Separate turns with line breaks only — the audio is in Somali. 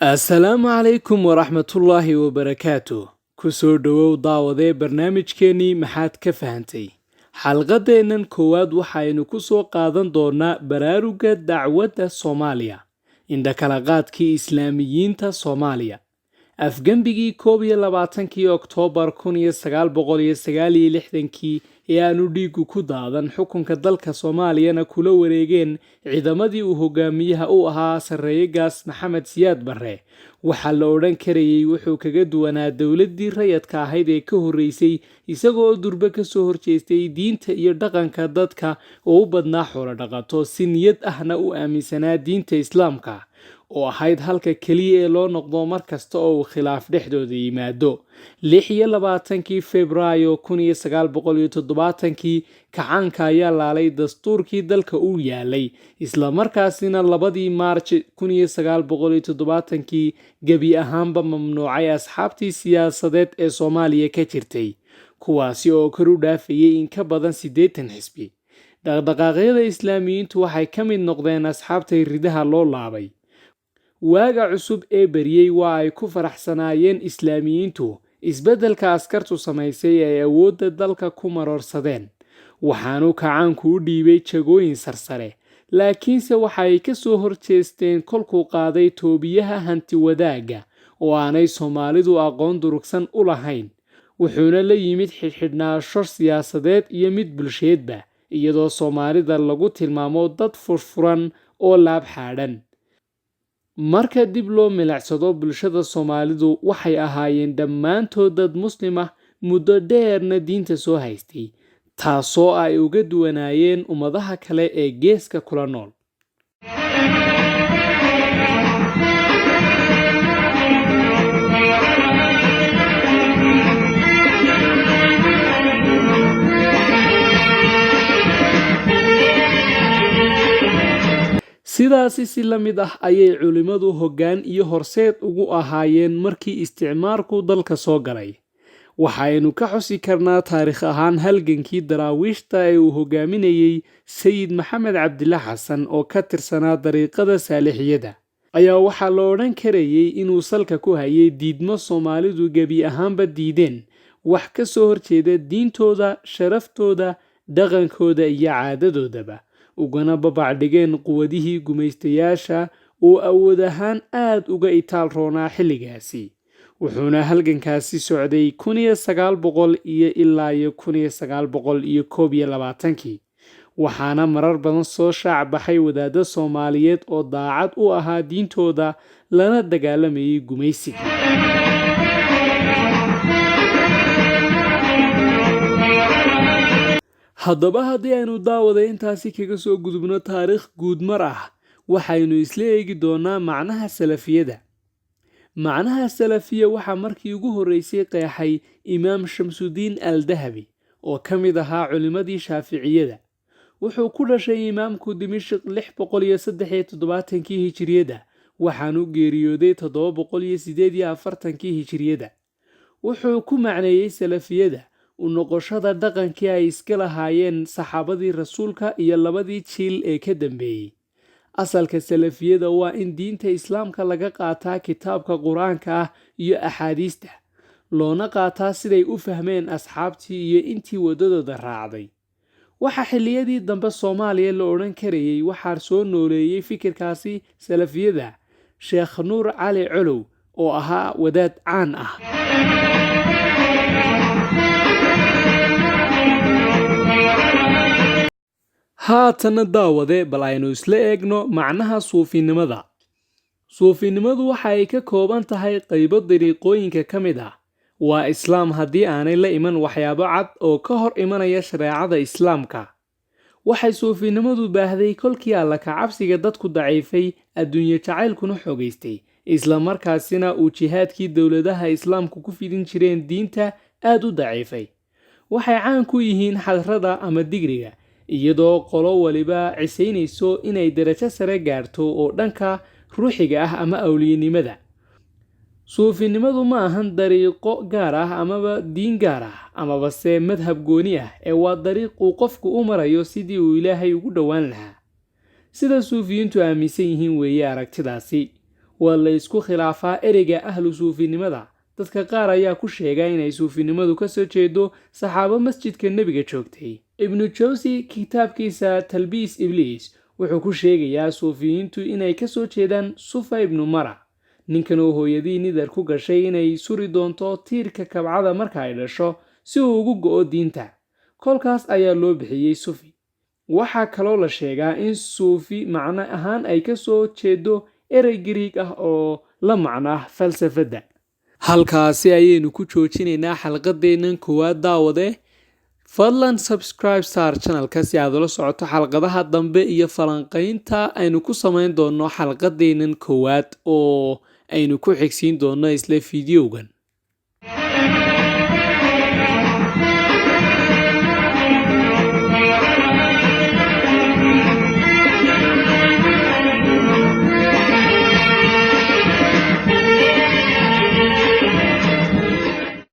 Assalaamu calaykum waraxmatullaahi wabarakaatu. Ku soo dhowow, daawadee, barnaamijkeennii Maxaad ka Fahantay? Xalqadeennan koowaad waxaynu ku soo qaadan doonaa baraaruga dacwadda Soomaaliya, indhakalaqaadkii Islaamiyiinta Soomaaliya, afgembigii 21-kii Oktoobar 1969-kii ee aanu dhiigu ku daadan, xukunka dalka Soomaaliyana kula wareegeen ciidamadii uu hogaamiyaha u ahaa Sarreeye Gaas Maxamed Siyaad Barre. Waxaa la odhan karayay wuxuu kaga duwanaa dowladdii rayadka ahayd ee ka horreysay, isagoo durbe kasoo horjeestay diinta iyo dhaqanka dadka oo u badnaa xoolo dhaqato, si niyad ahna u aaminsanaa diinta Islaamka oo ahayd halka keliya ee loo noqdo mar kasta oo uu khilaaf dhexdooda yimaado. 26-kii Febraayo 1970-kii kacaanka ayaa laalay dastuurkii dalka uu yaalay, islamarkaasina 2-dii Maarj 1970-kii gebi ahaanba mamnuucay asxaabtii siyaasadeed ee Soomaaliya ka jirtay, kuwaasi oo kor u dhaafayay in ka badan 80 xisbi. Dhaqdhaqaaqyada Islaamiyiintu waxay ka mid noqdeen asxaabtay ridaha loo laabay. Waaga cusub ee beriyey waa ay ku faraxsanaayeen Islaamiyiintu isbeddelka askartu samaysay ee ay awoodda dalka ku maroorsadeen, waxaanu kacaanku u dhiibay jagooyin sarsare. Laakiinse waxa ay ka soo horjeesteen kolkuu qaaday toobiyaha hanti wadaagga oo aanay Soomaalidu aqoon durugsan u lahayn, wuxuuna la yimid xidhxidhnaasho siyaasadeed iyo mid bulsheedba, iyadoo Soomaalida lagu tilmaamo dad furfuran oo laab xaadhan. Marka dib loo milicsado, bulshada Soomaalidu waxay ahaayeen dhammaantood dad Muslim ah, muddo dheerna diinta soo haystay, taasoo ay uga duwanaayeen ummadaha kale ee geeska kula nool. Sidaasi si la mid ah ayay culimmadu hoggaan iyo horseed ugu ahaayeen markii isticmaarku dalka soo galay. Waxaynu ka xusi karnaa taariikh ahaan halgankii Daraawiishta ee uu hogaaminayey Sayid Maxamed Cabdile Xasan oo ka tirsanaa dariiqada Saalixiyada, ayaa waxaa la odhan karayey inuu salka ku hayay diidmo Soomaalidu gebi ahaanba diideen wax ka soo horjeeda diintooda, sharaftooda, dhaqankooda iyo caadadoodaba, ugana babac dhigeen quwadihii gumaystayaasha oo awood ahaan aad uga itaal roonaa xilligaasi. Wuxuuna halgankaasi socday 1900 iyo ilaa iyo 1921-kii, waxaana marar badan soo shaac baxay wadaaddo Soomaaliyeed oo daacad u ahaa diintooda lana dagaalamayay gumaysigii. Haddaba haddii aynu, daawada, intaasi kaga soo gudubno taariikh guudmar ah, waxaynu isla eegi doonaa macnaha salafiyada. Macnaha salafiya waxaa markii ugu horreysay qeexay Imaam Shamsudiin al Dahabi oo ka mid ahaa culimmadii Shaaficiyada. Wuxuu ku dhashay imaamku Dimishq 673-kii Hijiriyada, waxaanu geeriyooday 748-kii Hijiriyada. Wuxuu ku macneeyey salafiyada u noqoshada dhaqankii ay iska lahaayeen saxaabadii Rasuulka iyo labadii jiil ee ka dambeeyey. Asalka salafiyada waa in diinta Islaamka laga qaataa kitaabka Qur-aanka ah iyo axaadiista, loona qaataa siday u fahmeen asxaabtii iyo intii waddadooda raacday. Waxaa xilliyadii dambe Soomaaliya la odhan karayay waxaa soo nooleeyey fikirkaasi salafiyada Sheekh Nuur Cali Colow oo ahaa wadaad caan ah. Haatanna, daawade, bal aynu isla eegno macnaha suufinimada. Suufinimadu waxa ay ka kooban tahay qaybo dariiqooyinka ka mid ah. Waa Islaam haddii aanay la iman waxyaabo cad oo ka hor imanaya shareecada Islaamka. Waxay suufinimadu baahday kolkii Alla ka cabsiga dadku daciifay, adduunye jacaylkuna xoogaystay, isla markaasina uu jihaadkii dowladaha Islaamku ku fidin jireen diinta aad u daciifay. Waxay caan ku yihiin xadrada ama digriga, iyadoo qolo waliba cisaynayso inay darajo sare gaarto oo dhanka ruuxiga ah ama awliyanimada. Suufinimadu ma ahan dariiqo gaar ah amaba diin gaar ah amaba se madhab gooni ah, ee waa dariiq uu qofku u marayo sidii uu Ilaahay ugu dhowaan lahaa. Sida suufiyiintu aaminsan yihiin weeye aragtidaasi. Waa la isku khilaafaa ereyga ahlu suufinimada. Dadka qaar ayaa ku sheega inay suufinimadu ka soo jeedo saxaabo masjidka Nebiga joogtay. Ibnu Jawsi kitaabkiisa Talbiis Ibliis wuxuu ku sheegayaa suufiyiintu inay ka soo jeedaan Sufa Ibnu Mara, ninkan oo hooyadii nidar ku gashay inay suri doonto tiirka Kabcada marka ay dhasho si uu ugu go'o diinta. Kolkaas ayaa loo bixiyey Sufi. Waxaa kaloo la sheegaa in suufi macno ahaan ay ka soo jeedo erey Giriig ah oo la macno ah falsafadda. Halkaasi ayaynu ku joojinaynaa xalqadeennan koowaad. Daawade, fadlan subscribe saar channelka si aad ula socoto xalqadaha dambe iyo falanqaynta aynu ku samayn doonno xalqadeennan koowaad oo aynu ku xigsiin doonno isla fiidiyowgan.